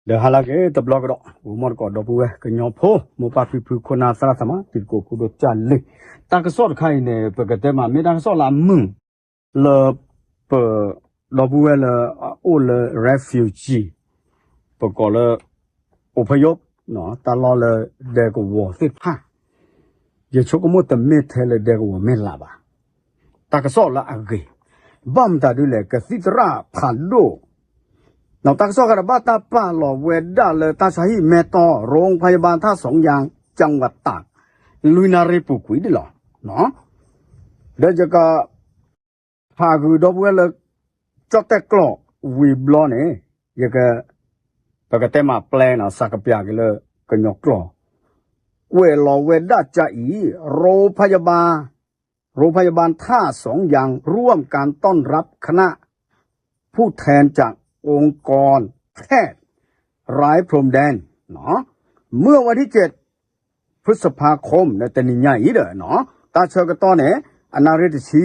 ဒီးဟါလၢအဂ့ၤတဘျီကဒီး ဂီၤမီၢ်တကိး ဒီပုၢ်ဝဲၢ်ကညီဖိ မိၢ်ပၢ်ဖံဖု ခိၣ်နၢ်သရၣ်သမါ တံၤသကိးဖိဒိၣ်ကၢ်လ့ၢ်, တၢ်ကစီၣ်တခါအံၤန့ၣ် ပကတဲမး မ့ၢ်တၢ်ကစီၣ်လၢအမုာ် လၢပ ဒီပုၢ်ဝဲၢ်လၢအအိၣ်လၢ refugee ပကိးလၢ အိၣ်ဖယိ တၢ်လီၢ်လၢဒဲကဝီၤသ့ၣ်တဖၣ်, ယဆိကမိၣ်တမ့ၢ်ထဲလၢဒဲကဝီၤမဲၢ်လးဘၣ်. တၢ်ကစီၣ်လၢအဂ့ၤ, ဘၣ်မတၤဒ်လဲၣ် ကသံၣ်သရၣ်ဖးဒိၣ် တၢ်ကစီၣ်ဃးဒီးဘၣ်တၢ်ပာ်လီၤဝဲဒၣ်လၢတၢ်ဆါဟံၣ်မဲၢ်တီၢ် ရိဖယၤဘၣ်ထၣ်စီယၣ် ကၠၣ်ဝးတး လွံၢ်နၣ်ရံၣ်ပူၤကွံာ်ဒ်လီၤ. ဒီးယက ဖးဂုာ်ဒီပုၢ်ဝဲၢ်လၢ ကၠီၣ်တဲၣ်ကျိာ်ဝံၤဘျီန့ၣ် ယက ပကတဲမးပျဲနီၤ စးကပျးက့ၤလၢကညီကျိာ်, ကွဲးလီၤဝဲဒၣ်ကအံၤ โรงพยาบาล โรงพยาบาลท่าสองยาง ร่วมการต้อนรับคณะผู้แทนจากองค์กรแพทย์ ไร้พรมแดน เนาะ เมื่อวันที่ เจ็ด พฤษภาคม တနံၤညါအံၤဒီး တၢ်ဆၢကတီၢ်န့ၣ် အနၣ်ရံၣ်တဆံ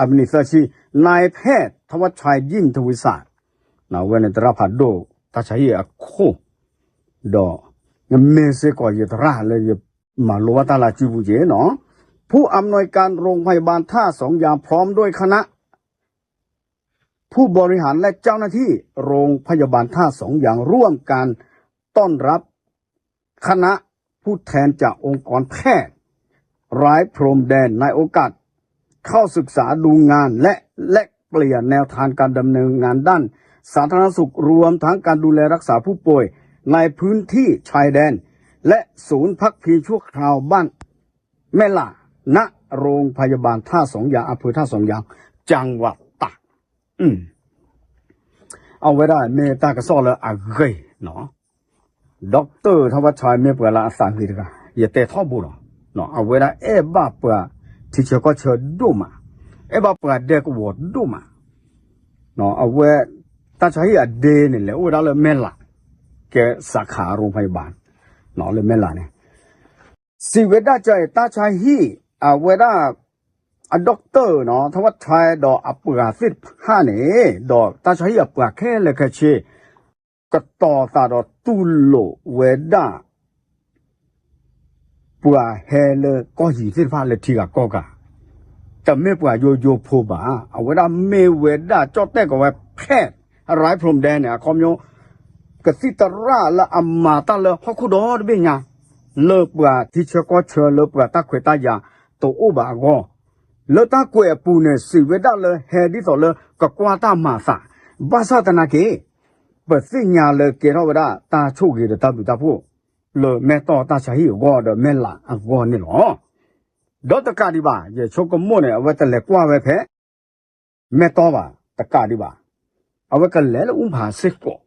အမံးနံးသၢဆံ นายแพทย์ธวัชชัย ยิ่งทวีศักดิ์ အဝဲန့ၣ်သရၣ်ဖးဒိၣ် တၢ်ဆါဟံၣ်အခိၣ် ဒီး မ့ၢ်စ့ၢ်ကီးယသရၣ်လၢယမၤလိဘၣ်တၢ်လၢအစုပူၤက့ၤနီၤ ผู้อำนวยการโรงพยาบาลท่าสองยาง พร้อมด้วยคณะ ผู้บริหารและเจ้าหน้าที่โรงพยาบาลท่าสองยาง ร่วมกันต้อนรับคณะผู้แทนจากองค์กรแพทย์ไร้พรมแดน ในโอกาสเข้าศึกษาดูงานและแลกเปลี่ยนแนวทางการดำเนินงานด้านสาธารณสุข รวมทั้งการดูแลรักษาผู้ป่วยในพื้นที่ชายแดน และศูนย์พักพิงชั่วคราวบ้านแม่หล่า ณ โรงพยาบาลท่าสองยาง อำเภอท่าสองยาง จังหวัดตาก အဝဲဒၣ် မ့ၢ်တၢ်ကစီၣ်လၢအဂ့ၤနီၤ, ဒီကတၢၢ်ထီၣ်ဝဲဆၢ မ့ၢ်ပှၤလၢအသးဂ့ၤတဂၤ ယတဲထီဘိလီၤ. အဝဲဒၣ်အဲၣ်ဘၣ်ပှၤထံဆၢကီၢ်ဆၢဒိၣ်မး, အဲၣ်ဘၣ်ပှၤဒဲကဝီၤဒိၣ်မး, အဝဲ တၢ်ဆါဟံၣ်အဒ့န့ၣ် လဲၤအိၣ်ဝဲဒၣ်လၢမဲၢ်လး, ကဲစးခးရိဖယၤဘၣ် လၢမဲၢ်လးန့ၣ် စံးဝဲဒၣ်ကဲ တၢ်ဆါဟံၣ် အဝဲဒၣ် အဒီကတၢၢ်နီၤ ထီၣ်ဝဲဆၢ ဒီးအပှၤသ့ၣ်တဖၣ်န့ၣ် ဒီးတၢ်ဆါဟံၣ်အပှၤခဲလၢာ်ခဲဆ့ ကတီၤသးဒီးတူၢ်လိာ်ဝဲဒၣ် ပှၤဟဲလၢကီၢ်ယံၤသ့ၣ်တဖၣ်လၢထံဂၤကီၢ်ဂၤ, တမ့ၢ်ပှၤယိယိဖိဘၣ်, အဝဲဒၣ်မ့ၢ်ဝဲဒၣ်ကၠီၣ်တဲၣ်ကဝဲဖဲၣ် အရၢၣ်ဖရူမ်ဒဲန့ၣ် အခီပညီ ကသံၣ်သရၣ်လၢအမၤတၢ်လၢဟီၣ်ခိၣ်ဒီတဘ့ၣ်ညါ, လၢပှၤထံဆၢကီၢ်ဆၢလၢပှၤတၢ်ခွဲးတၢ်ယာ်တအိၣ်ဘၣ်အဂီၢ်, လၢတၢ်ကွဲးအပူၤန့ၣ် စံးဝဲဒၣ်လၢဟဲဒ်သိးလၢကကွၢ်တၢ်မၤအသး, ဘၣ်ဆၣ်သနာ်က့ ပသ့ၣ်ညါလၢကဲထီၣ်ဝဲဒၣ်တၢ်ဆိၣ်ဂ့ၤဒီးတၢ်ဘျုးတၢ်ဖှိၣ် လၢမဲၢ်တီၢ်တၢ်ဆါဟံၣ်အဂီၢ်ဒီးမဲၢ်လးအဂီၢ်န့ၣ်လီၤ. ဒီးတကးဒံးဘၣ် ယဆိကမိၣ်န့ၣ် အဝဲတလဲၤကွၢ်ဝဲဖဲ မဲၢ်တီၢ်ဘၣ် တကးဒံးဘၣ်, အဝဲကလဲၤလၢအူဖးစ့ၢ်ကီး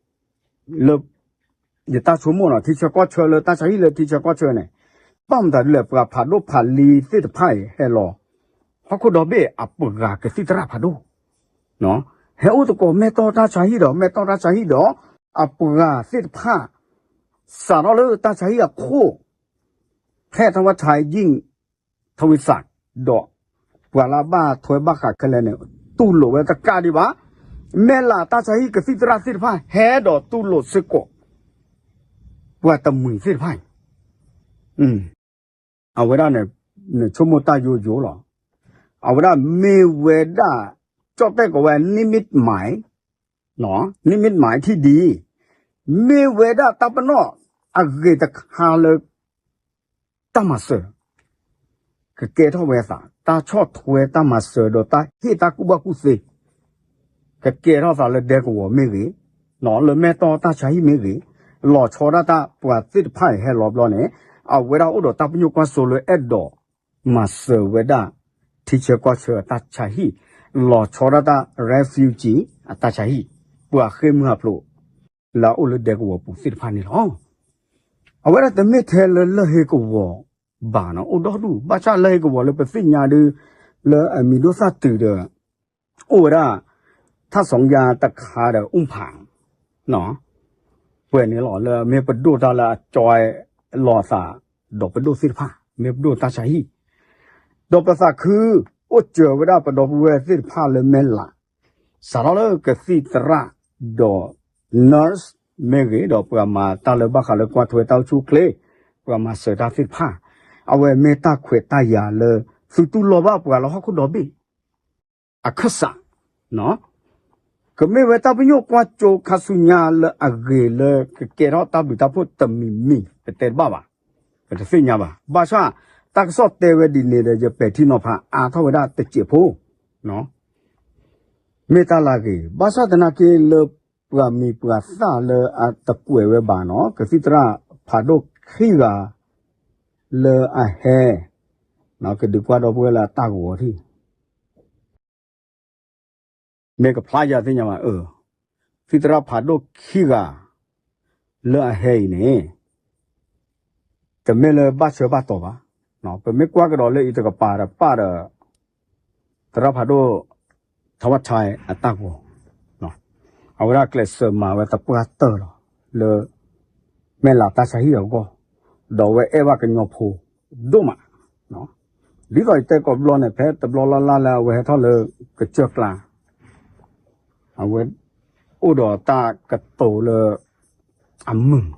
လၢ ယတၢ်ဆိကမိၣ်နီၤ ထံဆၢကီၢ်ဆၢလၢတၢ်ဆါဟံၣ်လၢထံဆၢကီၢ်ဆၢန့ၣ်, ဘၣ်မတၤဒ်လဲၣ် ပှၤဖးဒိၣ်ဖးလံၤသ့ၣ်တဖၣ်အံၤဟဲလီၤ ဟီၣ်ခိၣ်ဒီဘ့ၣ်အပှၤကသံၣ်သရၣ်ဖးဒိၣ် ဟဲအိၣ်သကိးမဲၢ်တီၢ်တၢ်ဆါဟံၣ်ဒီး မဲၢ်တီၢ်တၢ်ဆါဟံၣ်ဒီး အပှၤသ့ၣ်တဖၣ် စးထီၣ်လၢတၢ်ဆါဟံၣ်အခိၣ် ဖဲထီၣ်ဝဲဆၢ ယံၣ် ထဝံသး ဒီး ပှၤလၢအဘၣ်ထွဲဘၣ်ဃးခဲလၢာ်န့ၣ် တူၢ်လိာ်ဝဲတကးဒံးဘၣ်, မဲၢ်လးတၢ်ဆါဟံၣ်ကသံၣ်သရၣ်သ့ၣ်တဖၣ် ဟဲဒီးတူၢ်လိာ်စ့ၢ်ကီး ပှၤတမှံၤသ့ၣ်တဖၣ်အံၤ အဝဲဒၣ်န့ၣ် နဆိကမိၣ်တၢ်ယိယိလီၤ. အဝဲဒၣ်မ့ၢ်ဝဲဒၣ် ကၠီၣ်တဲၣ်ကဝဲ နံၣ်မံၣ်မၤ နံၣ်မံၣ်မၤထံၣ်ဒံး မ့ၢ်ဝဲဒၣ်တၢ်ပနီၣ်အဂ့ၤတခါလၢ တၢ်မၤစၢၤ ကကဲထီၣ်ဝဲအသး တၢ်ဆီၣ်ထွဲတၢ်မၤစၢၤဒီးတၢ်ဟ့ၣ်တၢ်ကူၣ်ဘၣ်ကူၣ်သ့ ကကဲထီၣ်သးလၢဒဲကဝီၤမ့ၢ်ဂ့ၤ, လၢမဲၢ်တီၢ်တၢ်ဆါဟံၣ်မ့ၢ်ဂ့ၤ, လီၤဆီဒၣ်တၢ်ပှၤသ့ၣ်တဖၣ်အံၤဟဲလီၤဘျီန့ၣ် အဝဲဒၣ်အိၣ်ဒီးတၢ်ပညိၣ်ကွၢ်စိလၢအဲၣ်ဒိး မၤစၢၤဝဲဒၣ် ထံဆၢကီၢ်ဆၢအတၢ်ဆါဟံၣ်, လီၤဆီဒၣ်တၢ် refugee အတၢ်ဆါဟံၣ်, ပှၤဃ့ၢ်မုၢ်ဟးဖျိး လၢအအိၣ်လၢဒဲကဝီၤပူၤသ့ၣ်တဖၣ်န့ၣ်လီၤ. အဝဲဒၣ်တမ့ၢ်ထဲလၢလၢၢ်ဟ့ကဝီၤဘၣ်နီၤ အိၣ်ဒီဒူၣ် ဘၣ်ဆၣ်လၢၢ်ဟ့ကဝီၤလၢပသ့ၣ်ညါဒု လၢအမံၤဒိၣ်သၣ်တုၤဒီး အိၣ်ဝဲဒၣ် ထၣ်စီယါတခါဒီးအူဖး ပှဲၤန့ၣ်လီၤ လၢမ့ၢ်ပဒိၣ်တၢ်လၢအကၠီလီၤအသး ဒီးပဒိၣ်သ့ၣ်တဖၣ် မ့ၢ်ပဒိၣ်တၢ်ဆါဟံၣ် ဒီးပသးခု အိၣ်စၢၤဝဲဒၣ်ပဒီပုၢ်ဝဲၢ်သ့ၣ်တဖၣ်လၢမဲၢ်လး စးထီၣ်လၢကသံၣ်သရၣ် ဒီး nurse မ့ၢ်ဂ့ၤဒီးပှၤမၤတၢ်လၢဘၣ်ဃးလၢကွၢ်ထွဲတၢ်အိၣ်ဆူၣ်အိၣ်ချ့, ပှၤမၤစၢၤတၢ်သ့ၣ်တဖၣ်, အဝဲမ့ၢ်တၢ်ခွဲးတၢ်ယာ်လၢ သုတူၢ်လိာ်ဘၣ်ပှၤလၢဟီၣ်ခိၣ်ဒီဘ့ၣ် အခၢၣ်စး, ကမ့ၢ်ဝဲတၢ်ပညိၣ်ကွၢ်စိခါဆူညါလၢအဂ့ၤလၢကကဲထီၣ်တၢ်ဘျုးတၢ်ဖှိၣ်တမံၤမံၤ ပတဲတဘၣ်ဘၣ်, ပတသ့ၣ်ညါဘၣ်. ဘၣ်ဆၣ် တၢ်ကစီၣ်တဲဝဲဒ်န့ၣ်ဒီး ယပဲာ်ထံနီၤဖးအါထီၣ်ဝဲဒၣ်တစဲးဖိ မ့ၢ်တၢ်လၢအဂ့ၤ, ဘၣ်ဆၣ်သနာ်က့လၢပှၤမံၤပှၤသၣ်လၢအတကွဲးဝဲဘၣ်နီၤ ကသံၣ်သရၣ်ဖးဒိၣ်ခံဂၤ လၢအဟဲ ကဒုးကွၢ်ဒီပုၢ်ဝဲၢ်လၢအတၢ်ဂီၤထံၣ် မ့ၢ်ကဖျါယၤသ့ၣ်ညါဘၣ်, သံၣ်သရၣ်ဖးဒိၣ်ခံဂၤ လၢအဟဲအံၤန့ၣ် တမ့ၢ်လၢဘၣ်ဆၢဘၣ်တီၤဘၣ်. ပမ့ၢ်ကွၢ်ကဒီးလၢအံၤတကပၤဒီးပၣ်ဒီး သရၣ်ဖးဒိၣ် ထီဝၣ်ထါအတၢ်ဂီၤ, အဝဲဒၣ်ကျဲးစၢးမၤဝဲသပှၢ်တၢၢ်လီၤ လၢ မဲၢ်လးတၢ်ဆါဟံၣ်အဂီၢ်, ဒီးအဝဲအဲၣ်ဘၣ်ကညီဖိဒိၣ်မး ဒ်သိးယတဲကိးဘျီန့ၣ် ဖဲတဘျီလၢ်လၢ်လၢအဝဲဟဲထီၣ်လၢကစၢၢ်ကျါ အဝဲအိၣ်ဒီးတၢ်ကတိၤလၢ အမုာ်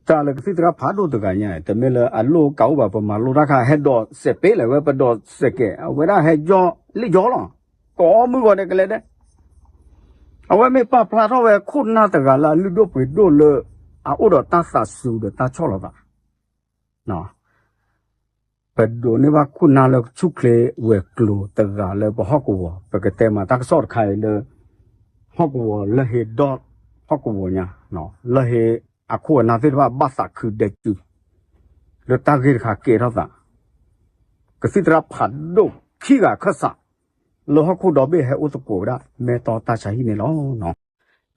တၢ်လၢကသံၣ်သရၣ်ဖးဒိၣ်တဂၤညါ တမ့ၢ်လၢအလိၣ်ကးအိၣ်ဘၣ် ပမၤလိတၢ်ခါ ဟဲဒိးစဲးပ့လဲၣ်ဝဲ ပဒိးစဲးကဲး အဝဲဒၣ်ဟဲယီၢ်လံယီၢ်လီၤ. ကိးမုၢ်ဂီၤဒဲးကလဲၤဒဲး အဝဲမ့ၢ်ပာ်ဖျါထီၣ်ဝဲခိၣ်နၢ်တဂၤလၢအလုၢ်ဒိၣ်ပှ့ၤဒိၣ်လၢ အအိၣ်ဒီးတၢ်သးစူၤဒီးတၢ်ဆီၣ်လီၤသး ပဒိးန့ၢ်ဘၣ်ခိၣ်နၢ်လၢဆူၣ်ချ့ဝဲၤကျိၤတဂၤလၢပဟီၣ်ကဝီၤ ပကတဲမးတၢ်ကစီၣ်တခါအံၤလၢ ဟီၣ်ကဝီၤလၢဟ့ဒီၣ်ဟီၣ်ကဝီၤညါ လၢဟ့အခိၣ်အနၢ်သ့ၣ်တဖၣ်ဘၣ်သးခုဒဲးတုၤ လၢတၢ်ဂ့ၢ်တခါကဲထီၣ်သး ကသံၣ်သရၣ်ဖးဒိၣ်ခံဂၤအခၢၣ်စး လၢဟီၣ်ခိၣ်ဒီဘ့ၣ်ဟဲအိၣ်သကိးဝဲဒၣ် မဲၢ်တီတၢ်ဆါဟံၣ်န့ၣ်လီၤ.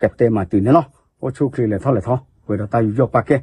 ကတဲမးတုၤန့ၣ်လီၤ. အိၣ်ဆူၣ်ချ့လဲၤထီၣ်လဲၤထီ ပှဲၤဒီးတၢ်ယူးယီၣ်ပာ်ကဲ